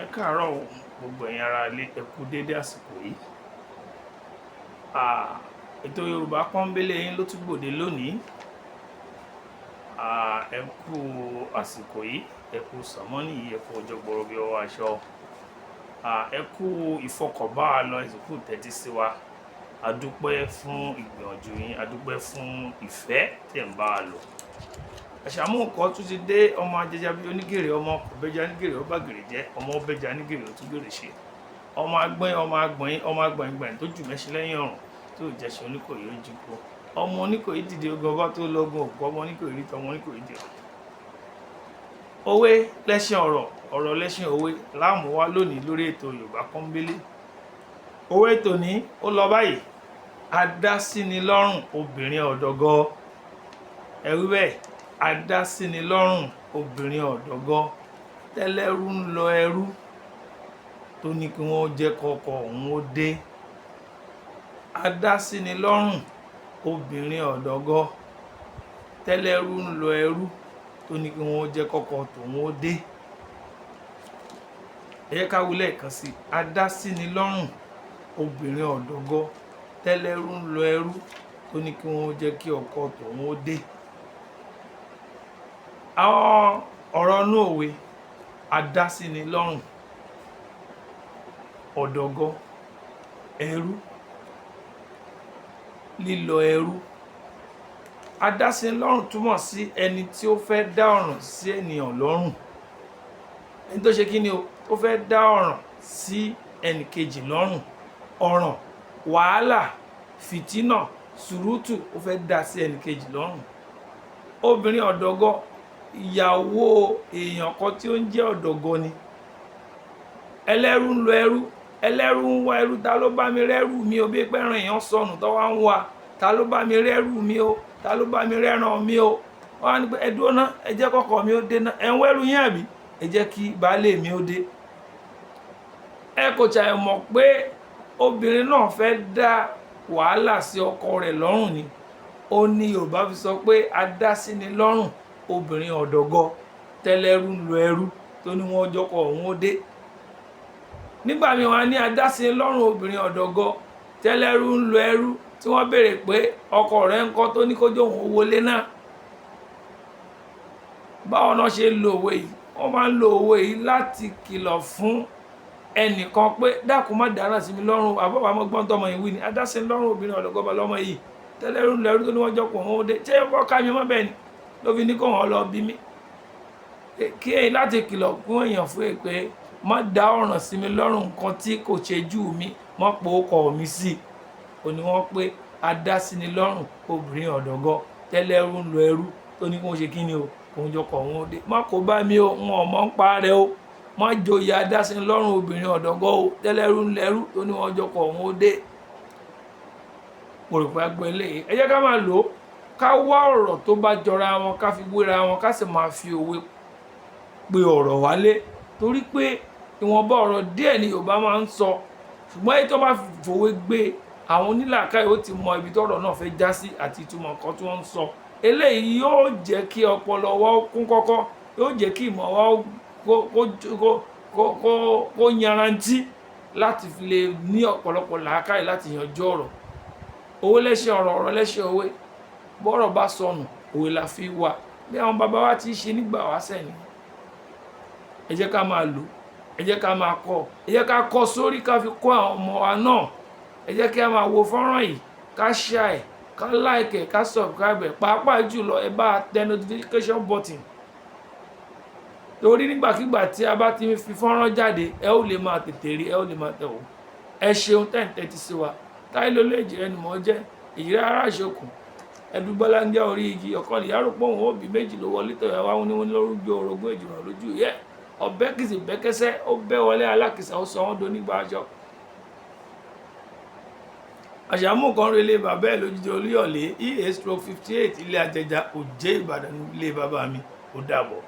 Ẹ káàárọ̀ o, gbogbo ẹ̀yin ará ilé, ẹ kú dédé àsìkò yìí. Ètò Yorùbá Pọ́nbélé yín ló tún gbòde lónìí. Ẹ kú àsìkò yìí, ẹ kú sànmọ́nì yìí, ẹ kú ọjọ́ gbọrọ bí ọwọ́ aṣọ. Ẹ kú ìfọkànbá wa lọ, ẹ sì kú ìtẹ́tí sí wa. A dúpẹ́ fún ìgbìyànjú yín, a dúpẹ́ fún ìfẹ́ tí ẹ̀ ń bá wa lò. Àṣàmú nǹkan tún ti dé, ọmọ ajẹja bíi onígèrè, ọmọ kò bẹ́ja nígèrè, ó bá gèrè jẹ́, ọmọ ó bẹ́ja nígèrè, ó tún gèrè ṣe. Ọmọ agbọ́n, ọmọ agbọ̀n, ọmọ agbọ̀n ìgbọ̀n tó jù mẹ́ṣin lẹ́yìn ọ̀run tó jẹ́ṣin Oníkòyí ó jíko. Ọmọ Oníkòyí dìde ogun ọba tó lọ́gun òkú, ọmọ Oníkòyí rí tọmọ Oníkòyí dì. Òwe lẹ́ṣin ọ̀rọ̀, ọ̀rọ̀ lẹ́ṣin òwe láàmú wá lónìí lórí ètò Yorùbá Pọ́nbélé. Òwe tòní ó lọ báyìí: adásínilọ́rùn obìnrin ọ̀dọ́gọ́. Ẹ wí bẹ́ẹ̀, adásínilọ́rùn obìnrin ọ̀dọ́gọ́, tẹ́lẹ́rú ń lọ ẹrú tó ní kí wọ́n jẹ́ kọ́kọ́ òun ó dé. Adásínilọ́rùn obìnrin ọ̀dọ́gọ́, tẹ́lẹ́rú ń lọ ẹrú tó ní kí wọ́n jẹ́ kọ́kọ́ tòun ó dé. Ẹ jẹ́ ká wí lẹ́ẹ̀kan sí i: adásínilọ́rùn obìnrin ọ̀dọ́gọ́, tẹ́lẹ́rú ń lọ ẹrú tó ní kí wọ́n jẹ́ kí ọkọ tòun ó dé. Àwọn ọ̀rọ̀ inú òwe: adásínilọ́rùn, ọ̀dọ́gọ́, ẹrú, lílọ ẹrú. Adásínilọ́rùn túmọ̀ sí ẹni tí ó fẹ́ dá ọ̀ràn sí ènìyàn lọ́rùn. Ẹni tó ṣe kí ni o, tó fẹ́ dá ọ̀ràn sí ẹnì kejì lọ́rùn. Ọ̀ràn, wàhálà, fìtínà, sùrùtù, ó fẹ́ dá sí ẹnì kejì lọ́rùn. Obìnrin ọ̀dọ́gọ́, ìyàwó èèyàn kan tí ó ń jẹ́ ọ̀dọ́gọ́ ni. Ẹlẹ́rú ń lọ ẹrú, ẹlẹ́rú ń wá ẹrú. Ta ló bá mi rẹ́rù mi o? Bí pẹ́ràn èèyàn sọnù tó wá ń wá, ta ló bá mi rẹ́rù mi o? Ta ló bá mi rẹ́ràn mi o? Wọ́n á ní pé ẹ dúró ná, ẹ jẹ́ kọ́kọ́ mi ó dé ná. Ẹ̀ ń wẹ́rù yín àbí? Ẹ jẹ́ kí baálé mi ó dé. Ẹ kò ṣàì mọ̀ pé obìnrin náà fẹ́ dá wàhálà sí ọkọ rẹ̀ lọ́rùn ni. Ó ní Yorùbá fi sọ pé adásínilọ́rùn obìnrin ọ̀dọ́gọ́, tẹ́lẹ́rú ń lo ẹrú tó ní wọ́n jọkọ̀ òun ó dé. Nígbà míì, wọ́n á ní adásínilọ́rùn obìnrin ọ̀dọ́gọ́, tẹ́lẹ́rú ń lo ẹrú tí wọ́n béèrè pé ọkọ rẹ̀ ń kọ́, tó ní kó jóun ó wọlé náà. Báwo náà ṣe ń lo òwe yìí? Wọ́n máa ń lo òwe yìí láti kìlọ̀ fún ẹnìkan pé dákun, má dáná sí mi lọ́rùn. Àbọ̀bà mọ́ gbọ́n tọmọ yìí wí ni adásínilọ́rùn obìnrin ọ̀dọ́gọ́ bá lọ́mọ yìí, tẹ́lẹ́rú ń lo ẹrú tó ní wọ́n jọkọ̀ òun ó dé. Ṣé wọ́n ká mi mọ́ bẹ́ẹ̀ ni ló fi ní kó wọn lọ bí mi? Kí èyí láti kìlọ̀ fún èèyàn fún ẹ pé má dá ọ̀ràn sí mi lọ́rùn, nǹkan tí kò ṣe jù mí, mọ́ po ọkọ mi sí i. Ó ní wọ́n pé adásínilọ́rùn obìnrin ọ̀dọ́gọ́, tẹ́lẹ́rú ń lo ẹrú tó ní kó ṣe kí ni o, kó ń jọkọ̀ òun ó dé. Má kó bá mi o, n ò mọ̀ ń pa rẹ o. Má joyè adásínilọ́rùn obìnrin ọ̀dọ́gọ́ o, tẹ́lẹ́rú ń lẹ́rú tó ní wọ́n jọkọ̀ òun ó dé. Mo rò pé a gbọ́ eléyìí. Ẹ jẹ́ ká máa lò ó, ká wá ọ̀rọ̀ tó bá jọra wọn, ká fi wéra wọn, ká sì máa fi òwe pe ọ̀rọ̀ wálé, torí pé ìwọ̀nba ọ̀rọ̀ díẹ̀ ni Yorùbá máa ń sọ, ṣùgbọ́n èyí tó bá fòwe gbé, àwọn onílàákàyè ó ti mọ ibi tọ́rọ̀ náà fẹ́ já sí àti ìtumọ̀ nǹkan tí wọ́n ń sọ. Eléyìí yóò jẹ́ kí ọpọlọ wa ó kún kọ́kọ́, yóò jẹ́ kí ìmọ̀ wa kó yanrantí láti fi lè ní ọ̀pọ̀lọpọ̀ làákàyè láti yanjú ọ̀rọ̀. Òwe lẹ́ṣin ọ̀rọ̀, ọ̀rọ̀ lẹ́ṣin òwe. Bọ́rọ̀ bá sọnù, òwe la fi wà, bí àwọn bàbá wa ti ṣe nígbà wáṣẹ̀ ni. Ẹ jẹ́ ká máa lò, ẹ jẹ́ ká máa kọ́, ẹ jẹ́ ká kọ́ sórí, ká fi kọ́ àwọn ọmọ wa náà. Ẹ jẹ́ kí a máa wo fọ́nrán yìí, ká share ẹ̀, ká like ẹ̀, ká subscribe ẹ̀. Pàápàá jùlọ, ẹ bá tẹ notification button, torí nígbàkigbà tí a bá ti fi fọ́nrán jáde, ẹ ó lè máa tètè rí, ẹ ó lè máa tẹ̀ wò. Ẹ ṣeun tẹ́ ń tẹ́tí sí wa. Táyé ló lè jẹ́ ẹnu mọ́ jẹ́ ìyíra ara ìṣokùn ẹdúgbọ́lá ń jẹ́ orí igi ọ̀kan ìyá rò pé òun ó bí méjì ló wọlé tó yà wá ní wọn lórúkọ orogún èjìrán lójú yẹ ọbẹ̀ kìsì bẹ́kẹ́sẹ́ ó bẹ́ wọlé alákìsà, ó sọ wọ́n donígbà aṣọ. Àṣàmú kan relé bàbá ẹ̀ lójijì Olúyọ̀lé, EA/58, ilé ajẹja, Òjé, Ìbàdàn, ilé bàbá mi. Ó dàbọ̀.